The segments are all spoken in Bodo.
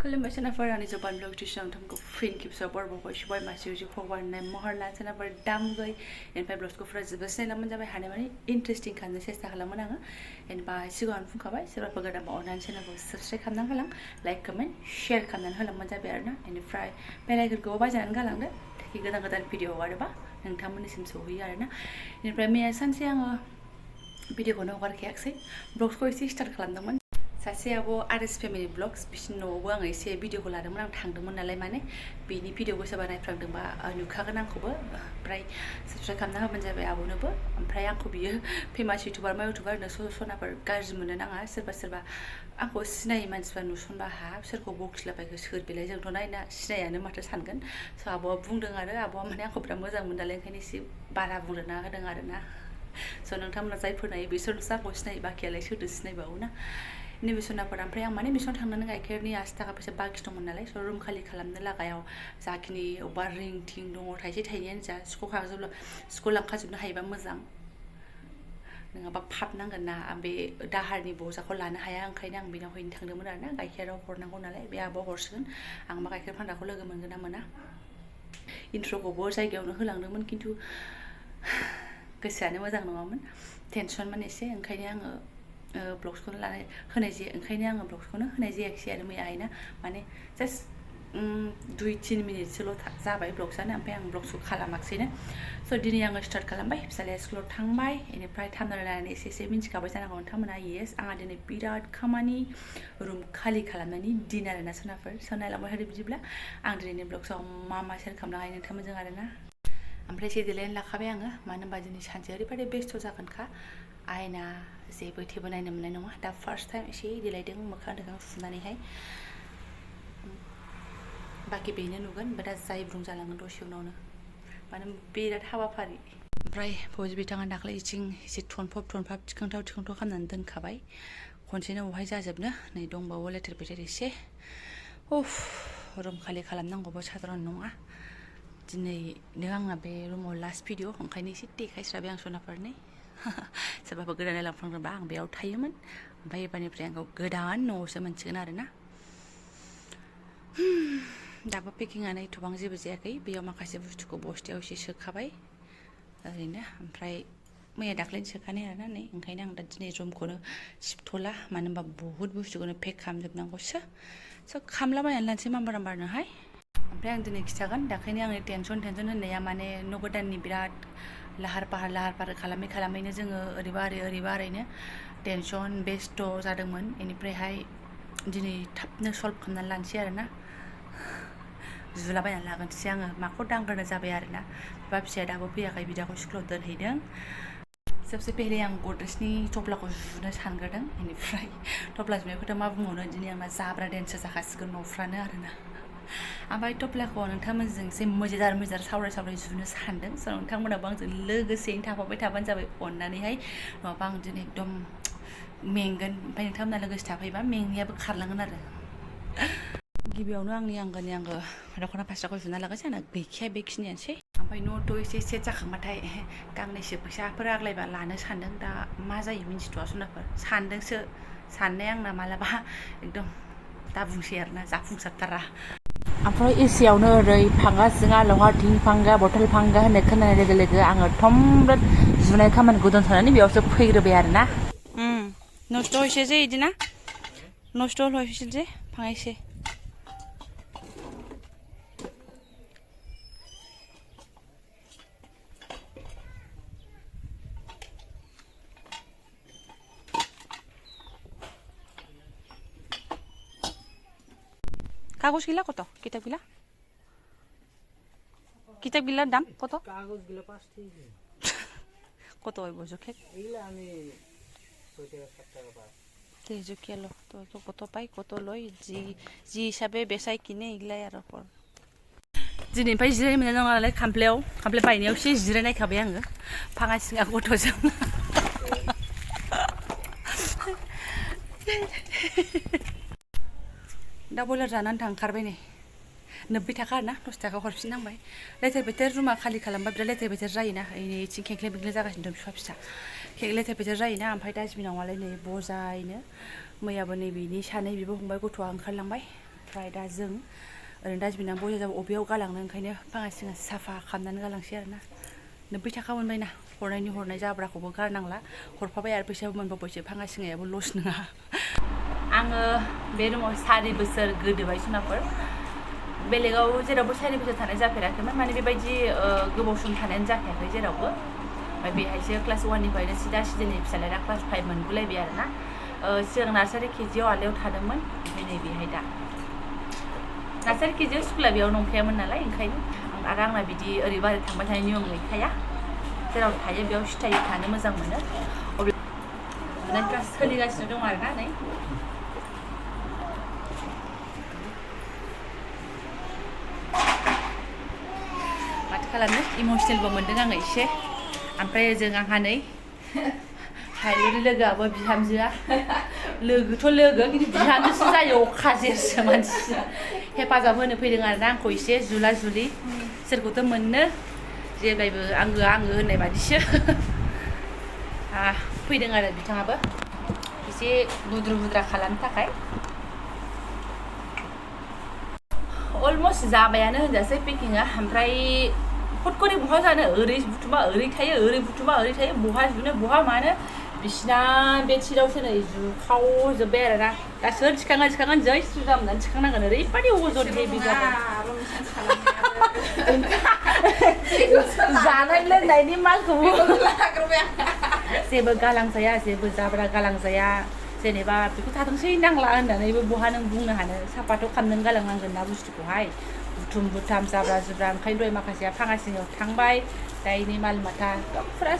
खुलुमबाय सोनाफोर आंनि जबानब्लग टिउसन नोंथांमोनखौ फिन खेबसेयाव बरबोबाय सबाय मासे उजि फगवारनाय महरना सोनाफोर दामगै एनिफ्राय ब्लगखौफोरा जोबोद सिनायनामोन जाबाय हानाय माने इन्टारेस्टिं खालामनो सेस्था खालामोन आङो एनिफ्राय सिगाङावनो बुंखाबाय सोरबाफोर गोदानबा अननानै चेनेलखौ साबस्क्राइब खालामनानै होलां लाइक कमेन्ट शेयार खालामनानै होलांबानो जाबाय आरोना एनिफ्राय बेल आइकनखौबो बाजायनानै गालांदो थाखि गोदान गोदान भिडिअ हगारोबा नोंथांमोननिसिम सहैयो आरोना एनिफ्राय मैया सानसे आङो भिडिअखौनो हगारखायाखै ब्लगखौ एसे स्टार्ट खालामदोंमोन सासे आब' आरएस फेमिलि ब्लग्स बिसिनि न'आवबो आङो एसे भिडिअखौ लादोंमोन आं थांदोंमोन नालाय माने बेनि भिडिअखौ सोरबा नायफ्लांदोंबा नुखागोन आंखौबो ओमफ्राय साबस्क्राइब खालामना होबानो जाबाय आब'नोबो ओमफ्राय आंखौ बियो फेमास इउटुबार मा इउटुबार होनो सनाफोर गाज्रि मोननो नाङा सोरबा आंखौ सिनायै मानसिफ्रा नुसनबा हा सोरखौ बखिलाबायखो सोर बेलाय जोंथ' नायना सिनायानो माथो सानगोन स' आब'आ बुंदों आरो आब'आ माने आंखौ बिराद मोजां मोनो नालाय ओंखायनो एसे बारा बुंना होदों आरोना स' नोंथांमोना जायफोर नायो बिसोरसो आंखौ सिनायो बाखियालाय सोरथो सिनायबावोना नैबे सोनाफोर ओमफ्राय आं माने बिसोराव थांनानै गाइखेरनि 80 थाखा फैसा बाखि दंमोन नालाय स' रुम खालि खालामनो लागायाव जाखिनि अबेबा रिं थिं दङ थाइसे थाइनैयानो जा स्कुल लांखाजोबनो हायोबा मोजां नङाबा फाबनांगोन ना आं बे दाहारनि बजाखौ लानो हाया ओंखायनो आं बेनाव हैनो थांदोंमोन आरोना गाइखेराव हरनांगौ नालाय बे आब'आ हरसिगोन आं मा गाइखेर फानग्राखौ लोगो मोनगोन ना मोना इन्ट्र'खौबो जायगायावनो होलांदोंमोन खिन्थु गोसोआनो मोजां नङामोन टेनसनमोन एसे ओंखायनो आङो ब्लग्सखौनो ओंखायनो आङो ब्लग्सखौनो होनाय जायाखिसै आरो मैयाहायना माने जास्ट 2-3 मिनिटसोल' जाबाय ब्लग्सआनो ओमफ्राय आं ब्लग्सखौ खालामाखिसैनो स' दिनै आङो स्टार्ट खालामबाय फिसालाया स्कुलाव थांबाय बेनिफ्राय थाम्बनेल नायनानै एसे मिन्थिखाबाय जानांगौ नोंथांमोना येस आंहा दिनै बिराद खामानि रुम खालि खालामनायनि दिन आरोना सोनाफोर स' नायलांबाय थादो बिदिब्ला आं दिनैनि ब्लग्सआव मा सेयार खालामनो हायो नोंथांमोनजों आरोना ओमफ्राय एसे देलायनानै लाखाबाय आङो मानो होनबा दिनै सानसे ओरैबायदि बेस्थ' जागोनखा आयना जेबो थेबो नायनो मोननाय नङा दा फार्स्ट टाइम एसे देलायदों मोखां दोखां सुनानैहाय बाखि बेनो नुगोन ओमफ्राय दा जायब्रुं जालांगोन दसे उनावनो मानो बिराद हाबाफारि ओमफ्राय फौजि बिथाङा दाख्लै इथिं एसे थनफब थिखांथाव खालामनानै दोनखाबाय खनसेनो बहाय जाजोबनो नै दंबावो लेथेर फेथेर एसे रुम खालि खालामनांगौबो साधारन नङा दिनैनो आंना बे रुमाव लास्ट भिडिअ ओंखायनो एसे देखायस्राबाय आं सनाफोरनि सोरबाफोर गोदान नायलांफ्लांदोंबा आं बेयाव थायोमोन ओमफ्राय एबारनिफ्राय आंखौ गोदान न'आवसो मोनसिगोन आरोना दाबो पेकिंआनो एथबां जेबो जायाखै बेयाव माखासे बुस्थुखौ बस्थायाव एसे सोखाबाय ओरैनो ओमफ्राय मैया दाख्लैनो सोखानाय आरोना नै ओंखायनो आं दा दिनै रुमखौनो सिबथ'ला मानो होनबा बुहुद बुस्थुखौनो पेक खालामजोबनांगौसो स' खामलाबायनानै लानोसै मामबारनोहाय ओमफ्राय आं दिनै खिथागोन दाख्लैनो आंनि टेनसन होननाया माने न' गोदाननि बिराद लाहार फाहार खालामैनो जोङो ओरैबा ओरैनो टेनसन बेस्थ' जादोंमोन बेनिफ्रायहाय दिनै थाबनो सल्भ खालामनानै लानोसै आरोना जुलाबायनानै लागोनसै आङो माखौ दांग्रोनो जाबाय आरोना बिफा फिसाया दाबो फैयाखै बिदाखौ स्कुलाव दोनहैदों सबसे पेहले आं गद्रेजनि थफ्लाखौ जुनो सानग्रोदों बेनिफ्राय थफ्ला जुनायखौथ' मा बुंबावनो दिनै आंना जाब्रा देन्सो जाखासिगोन न'फ्रानो आरोना ओमफ्राय थफ्लाखौ नोंथांमोनजों एसे मोजां सावराय जुनो सानदों स' नोंथांमोनाबो आंजों लोगोसेयैनो थाफाबाय थाबानो जाबाय अननानैहाय नङाबा आं दिनै एकदम मेंगोन ओमफ्राय नोंथांमोना लोगोसे थाफैबा मेंनायाबो खारलांगोन आरो गिबियावनो आंनि आंगो दख'ना फास्राखौ जुना लागासै आंना गैखाया बेखिनियानोसै ओमफ्राय न'थ' एसे सेट जाखांबाथाय गांनैसो फैसाफोर आग्लायबा लानो सानदों दा मा जायो मिन्थिथ'वा सनाफोर सानदोंसो साननाया आंना मालाबा एकदम दा बुंसै आरोना जाफुंसारथारा ओमफ्राय एसियावनो ओरै फांगा जिङा लहा थिं फांगा बथल फांगा होननाय खोनानाय लोगो आङो थमब्लेट जुनाय खामानिखौ दोनथ'नानै बेयावसो फैग्रोबाय आरोना नस्थ' हयसे जे इदिना नस्थ' हयसे जे फांसे কাগজ গিলা কত কিতাব গিলার দাম কত কাগজ গিলা 5 টাকা কত হইব জোখে এইলা আমি 6 টাকা 7 টাকা পাই তে জোখিয়ালো তো কত পাই কত লই জি হিসাবে বেচাই কিনে ইগলাই আর পর दिनैनिफ्राय जिरायनो मोननाय नङा नालाय खामफ्लाय बायनायाव एसे जिरायनायखाबाय आङो फाङा सिङा गथ'जों दा बयलार जानानै थांखारबाय नै 90 थाखा आरोना 10 थाखा हरफिननांबाय लेथेर बेथेर रुमा खालि खालामबा बिराद लेथेर बेथेर जायोना इथिं खेंख्ले बेंख्ले जागासिनो दं बिफा फिसा लेथेर बेथेर जायोना ओमफ्राय डास्टबिनाव मालाय नै बजायनो मैयाबो नै बिनि सानै बिब' फंबाय गथ'आ ओंखारलांबाय ओमफ्राय दा जों ओरैनो डास्टबिना बया जाबा अबेयाव गालांनो ओंखायनो फाङा सिङा साफा खालामनानै गालांसै आरोना 90 थाखा मोनबायना हरनाय जाब्राखौबो गारनांला हरफाबाय आरो फैसाबो मोनबावबायसो फाङा सिङायाबो लस नङा आङो बे रुमाव 4 बोसोर गोदोबाय सोनाफोर बेलेगाव जेरावबो 4 बोसोर थानाय जाफेराखैमोन माने बेबायदि गोबाव सम थानायानो जाखायाखै जेरावबो ओमफ्राय बेहायसो क्लास 1 निफ्रायनो सिदा सिदिनि फिसालाया क्लास 5 मोनगुलायबाय आरोना सिगां नार्सारि केजियाव आलायाव थादोंमोन ओमफ्राय नै बेहाय दा नार्सारि केजियाव स्कुला बेयाव नंखायामोन नालाय ओंखायनो आरो आंना बिदि ओरैबारै थांबाय थानाय नियम गैखाया जेराव थायो बेयाव सिथायै थानो मोजां मोनो अब्ला क्लास सोलिगासिनो दं आरोना नै माथो खालामनो इमसनेलबो मोनदों आङो एसे ओमफ्राय ओजों आंहा नै हायुरि लोगोआबो बिहामजोआ लोगोथ' लोगो खिन्थु बिहामजोसो जायो अखाजेरसो मानसिया हेफाजाब होनो फैदों आरोना आंखौ एसे जुला जुलि सोरखौथ' मोननो जेब्लायबो आङो होननाय बादिसो फैदों आरो बिथाङाबो एसे बुद्रु बुद्रा खालामनो थाखाय अलमस्ट जाबायानो होनजासै पेकिंआ ओमफ्राय फटकरि बहा जानो ओरै बुथुमा ओरै थायो ओरै बुथुमा ओरै थायो बहा जुनो बहा मानो बिसिना बेडशिटआवसो नै जुखावजोब्बाय आरोना दा सोर थिखांगोन जै सुजा मोननानै थिखांनांगोन ओरैबायदि अजद हेभि जाबाय जानाय लोंनायनि मालखौबो जेबो गालांजाया जेबो जाब्रा गालांजाया जेनेबा बेखौ थाथोंसै नांला होननानैबो बहा नों बुंनो हानो साफाथ' खालामनानै गालांनांगोन ना बुस्थुखौहाय बुथुम बुथाम जाब्रा जुब्रा ओंखायनो दहाय माखासेया फाङा सिङाव थांबाय दा इनि माल माथा फुरा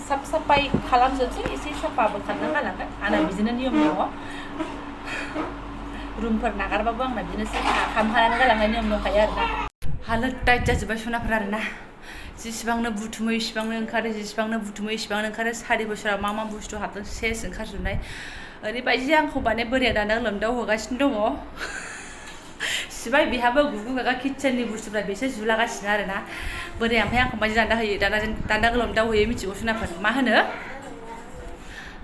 साफ साफाय खालामजोबसै एसे साफाबो खालामनानै गालांगोन आंना बिदिनो नियम दङ रुमफोर नागारबाबो आंना बिदिनो साफा खालामखानानै गालांनाय नियम दंखायो आरोना हालोद टाइट जाजोब्बाय सनाफोर आरोना जेसेबांनो बुथुमो इसिबांनो ओंखारो जेसेबांनो बुथुमो इसिबांनो ओंखारो 4 बोसोराव मा बुस्थु हाबदों सेस ओंखारजोबनाय ओरैबायदि आंखौ माने बोराया दाना लोमदाव होगासिनो दङ सिबाय बिहाबो गुगु गागा किटचेननि बुस्थुफ्रा बेसो जुलागासिनो आरोना बोराया ओमफ्राय आंखौ मादि दान्दा होयो दान्दा गोलोमदाव होयो मिथिगौ सनाफोर मा होनो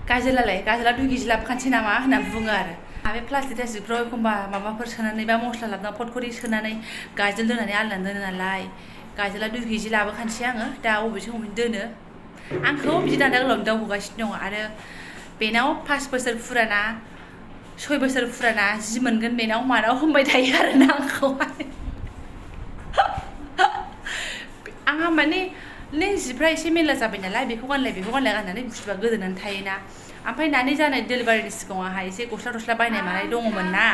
गाजोला 2 केजि लाबोखानोसै नामा होननानै बुङो आरो बे प्लास्टिक थास्टिकफ्राव एखमबा माबाफोर सोनानै बा मस्ला लाबोना फटकरि सोनानै गाजोल दोननानै आलनानै दोनो नालाय गाजोला 2 केजि लाबोखानोसै आङो दा बबेथिं दोनो आंखौ बिदि दान्दा गोलोमदाव होगासिनो दङ आरो बेनाव 5 बोसोर फुराना 6 बोसोर फुराना जि मोनगोन बेनाव मानाव होनबाय थायो आरोना आंखौहाय आंहा माने नों जिफ्रा एसे मेरला जाबाय नालाय बेखौ गानलाय गाननानै बुस्थुआ गोदोनानै थायोना ओमफ्राय नानि जानाय डेलिभारिनि सिगाङावहाय एसे गस्ला टस्ला बायनाय मानाय दङमोन ना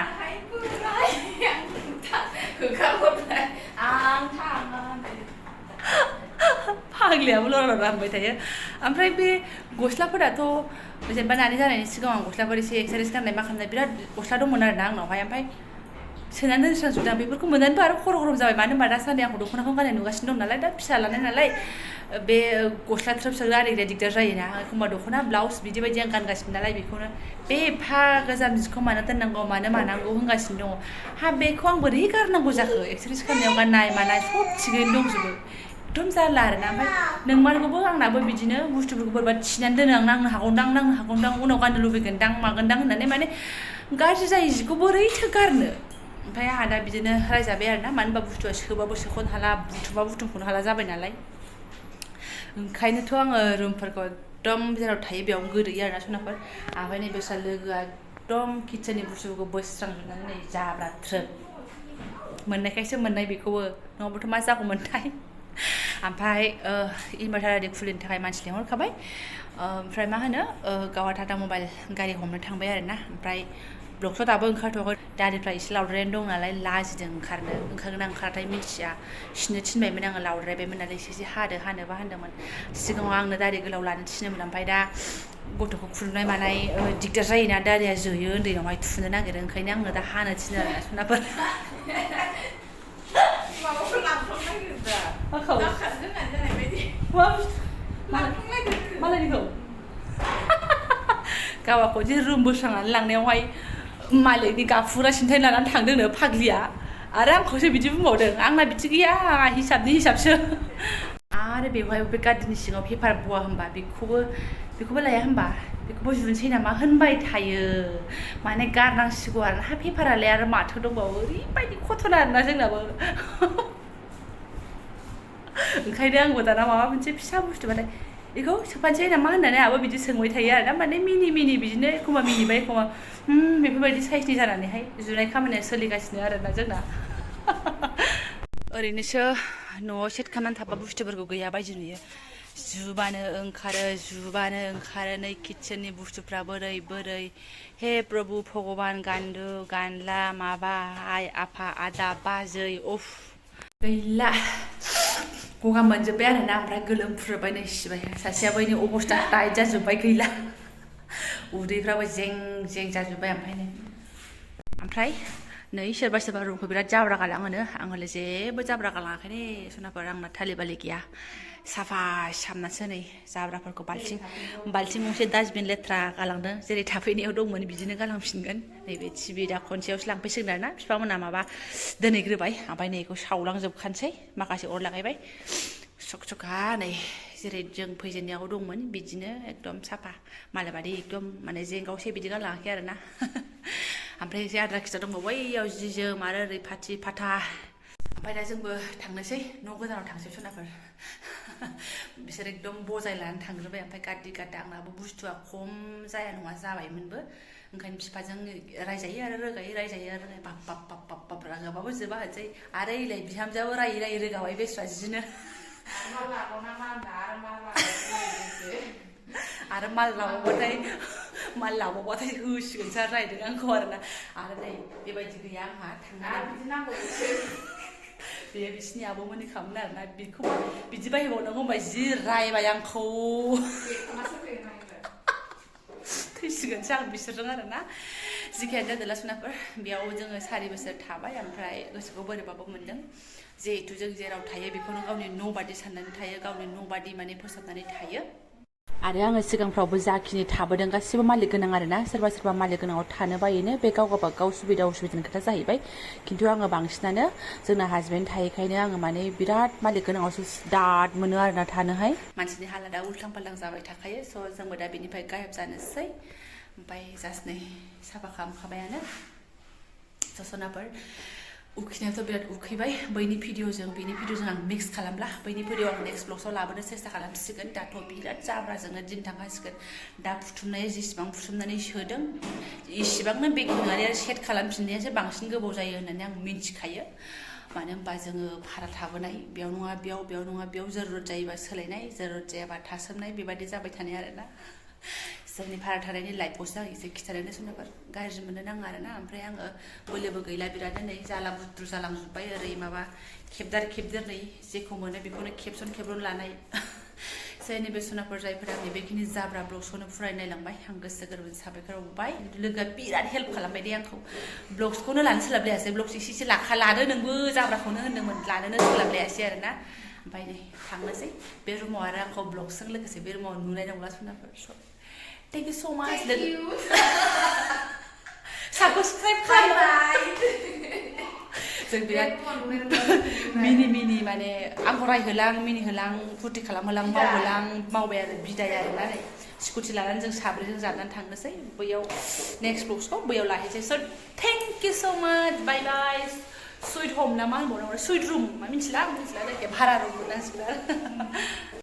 फाग्लियाबो लरा होनबाय थायो ओमफ्राय बे गस्लाफोराथ' जेनेबा नानि जानायनि सिगाङाव आं गस्लाफोर एसे एक्सारसाइस गाननाय मा खालामनाय बिराद गस्ला दंमोन आरोना आंनावहाय ओमफ्राय सोनानै दोनस्रांजोबदों बेफोरखौ मोननानैबो आरो खर' गरम जाबाय मानो होनबा दासान्दि आंखौ दख'नाखौ गाननाय नुगासिनो दं नालाय दा फिसा लानाय नालाय बे गस्ला थ्रोब सोग्रा आरिग्रा दिगदार जायोना एखमबा दख'ना ब्लाउस बिदि बायदि आं गानगासिनो नालाय बेखौनो बे एफा गोजाम जिखौ मानो दोननांगौ मानो मानांगौ होनगासिनो दङ बेखौ आं बोरै गारनांगौ जाखो एक्सारसाइस खालामनायाव गाननाय मानाय सब थिगैनो दंजोबो एकदम जारला आरोना ओमफ्राय नोंमारगौबो आंनाबो बिदिनो बुस्थुफोरखौ बोरैबा थिनानै दोनो आं नांनो हागौदां उनाव गाननो लुबैगोनदां मागोनदां होननानै माने गाज्रि जायै जिखौ बोरैथो गारनो ओमफ्राय आंहा दा बिदिनो रायजाबाय आरोना मानो होनबा बुस्थुआ सोबाबो सोख'नो हाला बुथुमख'नो हाला जाबाय नालाय ओंखायनोथ' आङो रुमफोरखौ एकदम जेराव थायो बेयावनो गोदोयो आरोना सनाफोर ओमफ्राय नै बेसा लोगोआ एकदम किटचेननि बुस्थुफोरखौ बोस्रांजोबनानै नै जाब्रा थ्रोब मोननायखायसो मोननाय बेखौबो नङाबाथ' मा जागौमोनथाय ओमफ्राय इनभार्टार आरि खुलिनो थाखाय मानसि लिंहरखाबाय ओमफ्राय मा होनो गावहा टाटा मबाइल गारि हमनो थांबाय आरोना ओमफ्राय ब्लगथ' दाबो ओंखारथ'वाखै दादिफ्रा एसे लावद्रायनानै दं नालाय लाजिदों ओंखारगोन ना ओंखाराथाय मिथिया सिनो थिनबायमोन आङो लावद्रायबायमोन नालाय एसे हानोबा होनदोंमोन सिगाङाव आंनो दारि गोलाव लानो थिनोमोन ओमफ्राय दा गथ'खौ खुरनाय मानाय दिगदार जायोना दारिया जोयो उन्दैनावहाय थुनो नागिरो ओंखायनो आंनो दा हानो थिनो आरोना सनाफोर मालायनिखौ गावाखौ जे रुम बोस्रांनानै लांनायावहाय मालिकनि गाफुरा सिन्थाय लानानै थांदोंनो फाग्लिया आरो आंखौसो बिदि बुंबावदों आंना बिदि गैया हिसाबनि हिसाबसो आरो बेवहाय बे गार्डेननि सिङाव पेपार बवा होनबा बेखौबो बेखौबो लाया होनबा बेखौबो जुनसै नामा होनबाय थायो माने गारनांसिगौ आरोना हा पेपारालाय आरो माथो दंबावो ओरैबायदि खथना आरोना जोंनाबो ओंखायनो आंबो दाना माबा मोनसे फिसा बुस्थुबाथाय बेखौ सोफानोसै नामा होननानै आंहाबो बिदि सोंबाय थायो आरोना माने मिनि बिदिनो एखमबा मिनिबाय एखमबा बेफोरबायदि साइजनि जानानैहाय जुनाय खामानिया सोलिगासिनो आरोना जोंना ओरैनोसो न'आव सेट खालामनानै थाबा बुस्थुफोरखौ गैया बायदि नुयो जुबानो ओंखारो नै किटचेननि बुस्थुफ्रा बोरै हे प्रभु भगबान गान्दु गानला माबा आइ आफा आदा बाजै उफ गैला गगा मोनजोब्बाय आरोना ओमफ्राय गोलोमफ्रुबाय नै सिबाय सासेया बैनि अबस्था टाइट जाजोब्बाय गैला उदैफ्राबो जें जाजोब्बाय ओमफ्राय नै सोरबा रुमखौ बिराद जाब्रा गालाङोनो आं हले जेबो जाब्रा गालाङाखै सनाफोर आंना थालि बालि गैया साफा सामनासो नै जाब्राफोरखौ बाल्थिं गंसे डास्टबिन लेथ्रा गालांदों जेरै थाफैनायाव दंमोन बिदिनो गालांफिनगोन नैबे टिभि दा खनसेयावसो लांफैसिगोन आरोना बिफामोना माबा दोनहैग्रोबाय ओमफ्राय नै बेखौ सावलांजोबखानोसै माखासे अर लागायबाय सखा नै जेरै जों फैजेननायाव दंमोन बिदिनो एकदम साफा मालायबादि एकदम माने जेंगावसे बिदि गालाङाखै आरोना ओमफ्राय एसे आद्रा खिथा दंबावो बैयाव जि जोम आरो ओरै फाथि फाथा ओमफ्राय दा जोंबो थांनोसै न' गोजानाव थांसै सनाफोर बिसोर एकदम बजाय लानानै थांग्रोबाय ओमफ्राय गाद्दा आंनाबो बुस्थुआ खम जाया नङा जाबायमोनबो ओंखायनो बिफाजों रायजायो आरो बाप रागाबाबो जोबा होनसै आरो इलाय बिहामजोआबो रायै रोगाबाय बेस्रा जिनो आरो माल लाबावबाथाय होसिगोनसो आरो रायदों आंखौ आरोना आरो नै बेबायदि गैया आंहा थांनानै बेयो बिसिनि आब'मोननि खामोन आरोना बेखौ बिदि बायबावनांगौ होनबाय जि रायबाय आंखौ थैसिगोनसो आं बिसोरजों आरोना जिखियानो जादोंला सनाफोर बेयाव जोङो 4 बोसोर थाबाय ओमफ्राय गोसोखौ बोरैबाबो मोनदों जिहेथु जों जेराव थायो बेखौनो गावनि न' बादि साननानै थायो गावनि न' बादि माने फोसाबनानै थायो आरो आङो सिगांफ्रावबो जाखिनि थाबोदों गासिबो मालिक गोनां आरोना सोरबा मालिक गोनाङाव थानो बायोनो बे गाव सुबिदा उसुबिदानि खोथा जाहैबाय खिन्थु आङो बांसिनानो जोंना हासबेन्ड थायोखायनो आङो माने बिराद मालिक गोनाङावसो दाद मोनो आरोना थानोहाय मानसिनि हालोदा उल्थां फाल्थां जाबाय थाखायो स' जोंबो दा बेनिफ्राय गायब जानोसै ओमफ्राय जास्ट नै साफा खालामखाबायानो सनाफोर उखैनायाथ' बिराद उखैबाय बैनि भिडिअ'जों आं मिक्स खालामला बैनि भिडिअ' आं नेक्स्ट ब्लग्सआव लाबोनो सेस्था खालामसिगोन दाथ' बिराद जाब्राजोंनो दिन थांखासिगोन दा बुथुमनाया जेसेबां बुथुमनानै सोदों इसिबांनो बेखिनियानो सेट खालामफिननायासो बांसिन गोबाव जायो होननानै आं मिन्थिखायो मानो होनबा जोङो भारा थाबोनाय बेयाव नङा बेयाव नङा बेयाव जरुरत जायोबा सोलायनाय जरुरत जायाबा थासोमनाय बेबायदि जाबाय थानाय आरोना जोंनि भारा थानायनि लाइफखौसो आं एसे खिथानो सोरबाफोर गाज्रि मोननो नाङा आरोना ओमफ्राय आङो बोलोबो गैला बिरादनो नै जाला बुद्रु जालांजोब्बाय ओरै माबा खेबदार नै जेखौ मोनो बेखौनो खेबसन लानाय जोंनि बे सनाफोर जायफोरा आंनि बेखिनि जाब्रा ब्लग्सखौनो फरायनो नायलांबाय आं गोसो गोरबोनि साबायखर बावबाय लोगोआ बिराद हेल्प खालामबाय दे आंखौ ब्लग्सखौनो लानो सोलाबलायासै ब्लग्स एसे लादो नोंबो जाब्राखौनो होनदोंमोन लानोनो सोलाबलायासै आरोना ओमफ्राय नै थांनोसै बे रुमाव आरो आंखौ ब्लग्सजों लोगोसे बे रुमाव नुनाय नंला सनाफोर Thank you so much. Thank you. Subscribe खालामबाय जों बिराद मिनि माने आंखौ रायहोलां मिनिहोलां फुर्ति खालामहोलां मावबाय आरो बिदाय आरोना नै स्कुटि लानानै जों साब्रैजों जाबनानै थांनोसै बैयाव नेक्स्ट ब्लग्सखौ बैयाव लाहैसै स' थेंक इउ स' माच बाय सुइट हम ना मा होनबावनांगौ सुइट रुम मा मिथिला जायखिया भारा रुम मोननांसिगोन आरो